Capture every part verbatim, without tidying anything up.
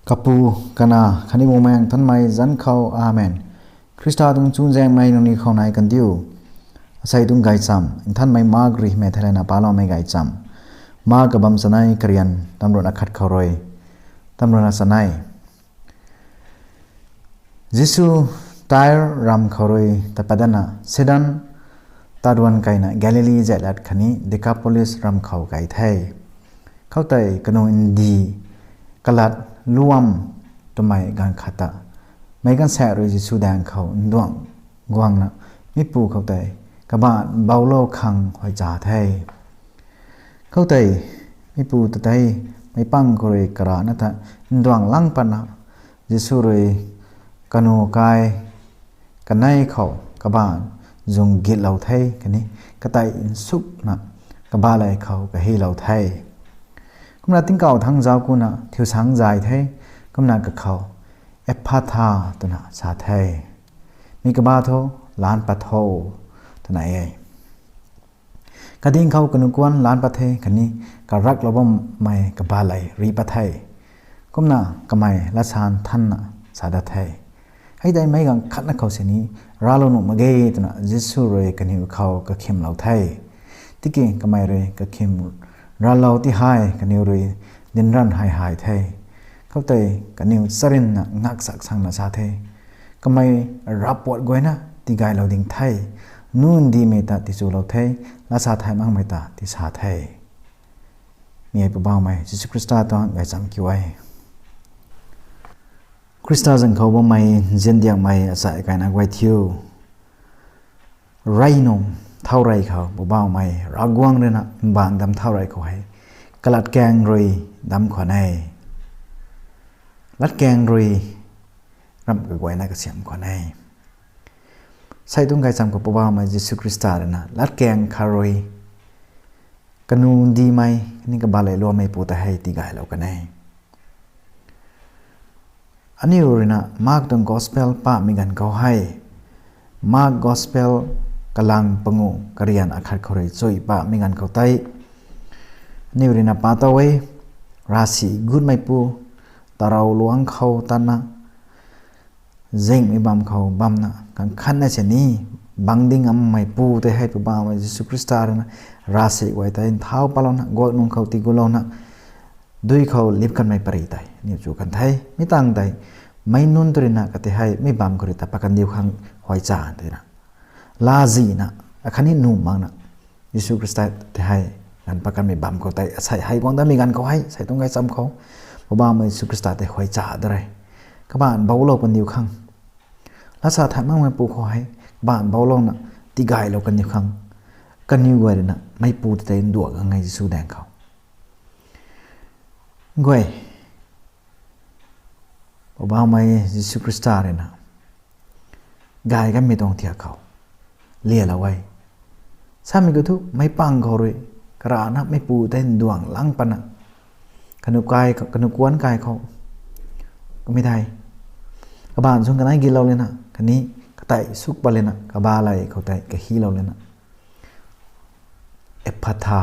Kapu, Kanac khatni Bumaengh Nthanmei zanc khou, Amen. Khrista tuang chuzaenghmei nangniw khou nai kandiu. Asei tuang gaychamv, Nthanmei Mark rui hymei theilayna paloumei gaychamv, Mark kabamv chanei, karian tamruhna khat khou rui tamruhna chanei. Jisu Tir ramv khou rui ta pat dana Sidon taduan keyna Galili zaihlat khatni Dekapolis ramv khou key the. Khoutei kanu ndi kalat luam twmei ganv khat ta meic gaanvsaekc rui Jisu daeng khou nduangc guangna mipu khou tei kabaanc boulou khang huay cha the. Khoutei mipu ta tei meic pang khou rui karana ta nduangc lang patna Jisu rui kanu kai kanei khou kabaanc zung gitlou the khatni katei nsukna kabaley khou kahilou the. Kumna tingkauh thangc zauc kuna thiu sang zay the. Kumna kakhou Ephphatha twna sa the. Mi kaba thu, Laanc pat tho, twna e. Kading khou kanukuanc laanc pat the khatni karaklou bammei kabaley ri pat the. Kumna kamei latsan thanna sa dat the, Hei tei meic gaanv khatna khou sini raclou nuh mak ge, twna Jisu rui kaniw khou kakhymlou the. Tiki kamei rui kakhym raclou ti hei kaniw rui dinc ranv hei hei the. Khoutei kaniw charynna ngaksak sangna sa the, Kamei ravpuat guayna tigaylou ding the, nu ndimei ta tichulou the, latsa thay makmei ta tisa the. Mi hei Poubauhmei Jisu Khrista tuang gaychamv kiu e. Khrista zanc khou bammei nziandiakmei achai kaina guay thiu, rey nung thau rey khou Poubauhmei Ravguangc ruina mbaanv dam thau rey khou hei kalatkaeng rui dam khwan e. Latkaeng rui ramh kaguayna kasiam khwan e. Sei tuang gaychamv khou Poubauhmei Jisu Khrista ruina latkaeng khat rui kanu ndimei khatni kabaley luammeipu ta hei tigaylou kan e. Aniu ruina Mark tuang Gospel pahmei ganv khou hei, Mark Gospel kalang panguh karian akhat khou rui chui pahmei ganv khou tei, aniu ruina pa tow e, ravsic gutmeipu, tarou luangc khou tatna, zingmei bam khou bamna kang khatna sini bang ding ngammeipu tei hei Poubauhmei Jisu Khrista ruina ravsic guay tei nthau patlouna guak nung khou tigulouna dui khou lip kanmei pary tei aniu chu kan the. Mi tangv tei meic nunc tu ruina kati hei mi bam khou rui ta pat kandiu khang huay cha twna, lazihna, akhatni nuh makna Jisu Khrista tei hei ganv pat kanmei bam khou tei asei hei guang datmei ganv khou hei sei tuang gaychamv khou Poubauhmei Jisu Khrista tei huay cha da re. Kabaanc boulou kandiu khang, latsa thay makmeipu khou hei kabaanc boulouna tigaylou kandiu khang, kaniw guay ruina meipu ta tei nduak gang e Jisu daeng khou. Guay, Poubauhmei Jisu Khrista ruina gay kanmei tuang thiak khou lialou e. Samei khou thu meic pang khou rui karana meipu tei nduangc lang patna kanu kai, kanu kuanc kai khou kamei tei kabaanc sung kanei gitlou lana khatni katei suk pat lana kabaley khou tei kahilou lana Ephphatha,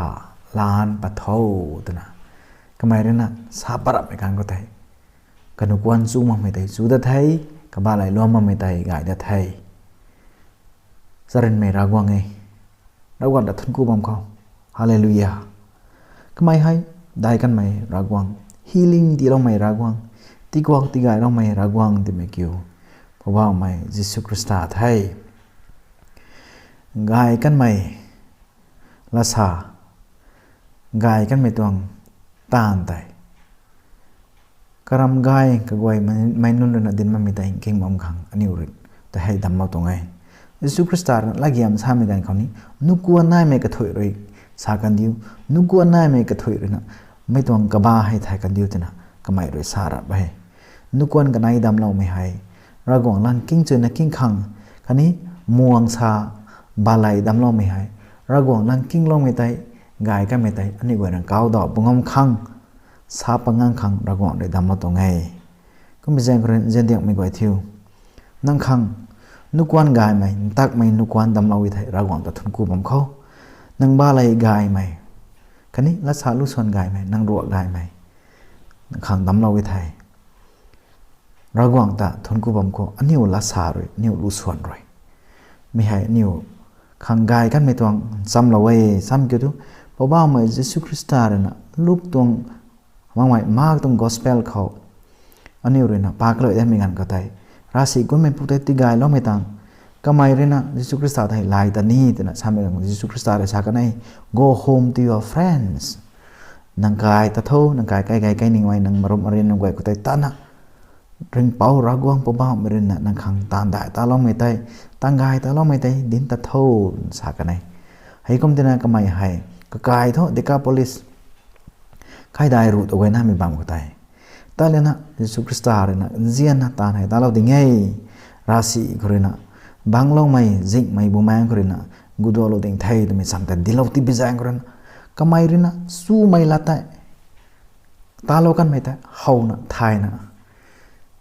laanc pat tho, twna kamei ruina sa pat rapmei ganv khou tei kanu kuanc chu makmei tei chu dat the, kabaley luam makmei tei gay dat the. Charynmei Ravguangc e, Ravguangc ta thuancku bam khou. Hallelujah. Kamei hei dai kanmei Ravguangc, healing tiiloumei Ravguangc, tiguak tigayloumei Ravguangc twmei kiu Poubauhmei Jisu Khrista the. Gay kanmei latsa, gay kanmei tuang taanv tei karam gay kaguay mei, meic nunc ruina dinc bammei tei nking bam khang aniu rui ta hei damclou tuang e. Jisu Khrista ruina latgiam samei ganv khou ni, nukuan naimei kathuic rui sa kandiu, nukuan naimei kathuic ruina mei tuang kaba hei thay kandiu twna kamei rui sa rap e. Nukuan kanei damcloumei hei Ravguangc lang king chuyna king khang, khatni muang sa baley damcloumei hei Ravguangc lang kingloumei tei, gay kanmei tei aniu guayna kaudauh pungam khang, sa pangang khang Ravguangc rui damclou tuang e. Kummei zaeng khou rui nziandiakmei guay thiu, nang khang nukuan gaymei, ntakmei nukuan damclou e thei Ravguangc ta thuancku bam khou. Nang baley gaymei, khatni latsa lusuan gaymei, nang ruak gaymei nang khang damclou e thei Ravguangc ta thuanc ku bam khou aniu lat sa rui, aniu lu swan rui, mi hei aniu khang gay kanmei tuang nchamlou e. Sam kiu thu, Poubauhmei Jisu Khrista rui na Luk tuang, makmei Mark tuang gospel khou aniu rui na paklou datmei ganv khou tei, ravsic kummeipu tei tigayloumei tang, kamei rui na Jisu Khrista tei lay ta ni twna samei ganv Jisu Khrista rui sa kan e, Go home to your friends. Nang kai ta tho, nang kai kai gay kai ningmei, nang marum arin nunc guay khou tei tatna Ringhpouc Ravguangc Poubauhmei rui na nang khang taanv dai taloumei tei, taanv gay taloumei tei dinc ta tho, sa kan e. Heikum tina kamei hei kakai thu Decapolis kaidai ruh ta guay namei bam khou tei, tat lana Jisu Khrista rui na nzianna taanv hei talou ding e, ravsic khou rui na bangcloumei zingmei bumaengc khou rui na gudualou ding the twmei chang ta dinclou tibi zaeng khou rui na, kamei rui na chumei lat tei talou kanmei tei howna thayna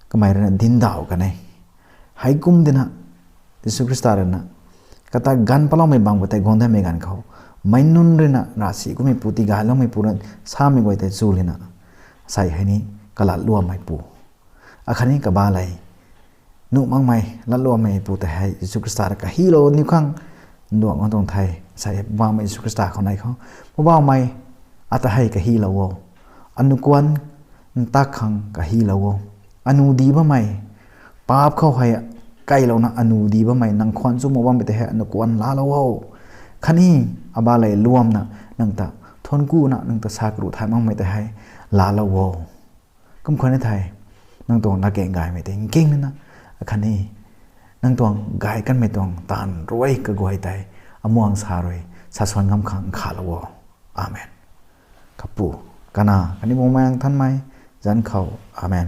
kamei rui na dincdauh kan e. Heikum tina Jisu Khrista rui na kata ganv paloumei bam khou tei guang datmei ganv khou, meic nunc rui na ravsic kummeipu tigayloumeipu rui samei guay tei chu lana, sei hei ni kalatluammeipu, akhatni kabaley nuh makmei latluammeipu tei hei Jisu Khrista rui kahilou niw khang nduang kan tuang the. Sei Poubauhmei Jisu Khrista khou nai khou, Poubauhmei, ata hei kahilou o, anukuan ntak khang kahilou o, anu di bammei, paap khou hei kailouna anu di bammei nang khwan chu mak bammei tei hei anukuan laalou o, khatni abaley luamna nang ta thuanc kuna nang ta sa karuh thay makmei tei hei laalou o. Kum khwan ni thei, nang tuang latkaeng gaymei tei nking lana, akhatni nang tuang gay kanmei tuang taanv rui kaguay tei amuang sa rui sa swan ngam khang nkhavlou o. Amen. Kapu, Kanac khatni Bumaengh Nthanmei zanc khou. Amen.